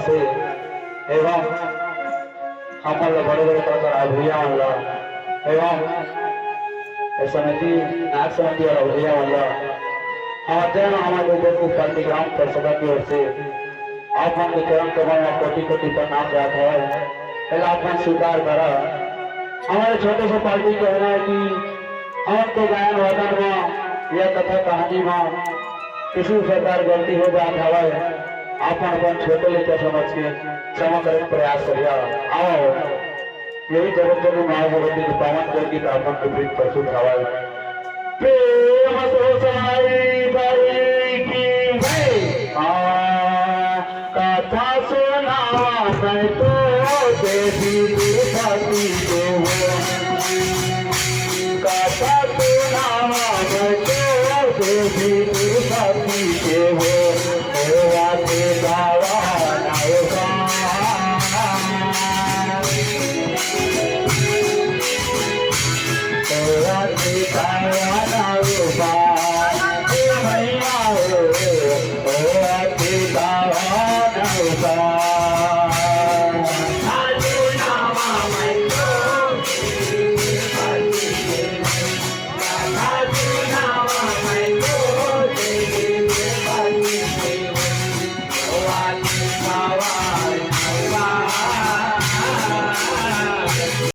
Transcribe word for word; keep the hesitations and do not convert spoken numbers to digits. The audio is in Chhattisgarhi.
से एवं हमन ल बड़े बड़े कलाकार भैया मन ल एवं ए समिति, नाच समिति वाला भैया मन ल हमर जय महामाई गोरखपुर पार्टी ग्राम पार्षद की ओर से आप मन के चरण कमल में कोटि कोटि प्रणाम जात है। एला आप मन स्वीकार करा। हमारे छोटे से पार्टी कहना है कि हमन के गायन वादन में या कथा कहानी में किसी प्रकार गलती हो जात हवय, आप मन अपन छोटे लइका समझ के क्षमा करे के प्रयास करिया। आओ, यही जगत जननी माँ भगवती के पावन जल गीत आप मन के बीच प्रस्तुत हवय। प्रेम से साई बाई की जय। आ, कथा सुनावा मैं तो देवी दुर्गा की देवो। कथा सुनावा मैं तो देवी दुर्गा की देवो। मेरा सीतावा नवका। मेरा सीतावा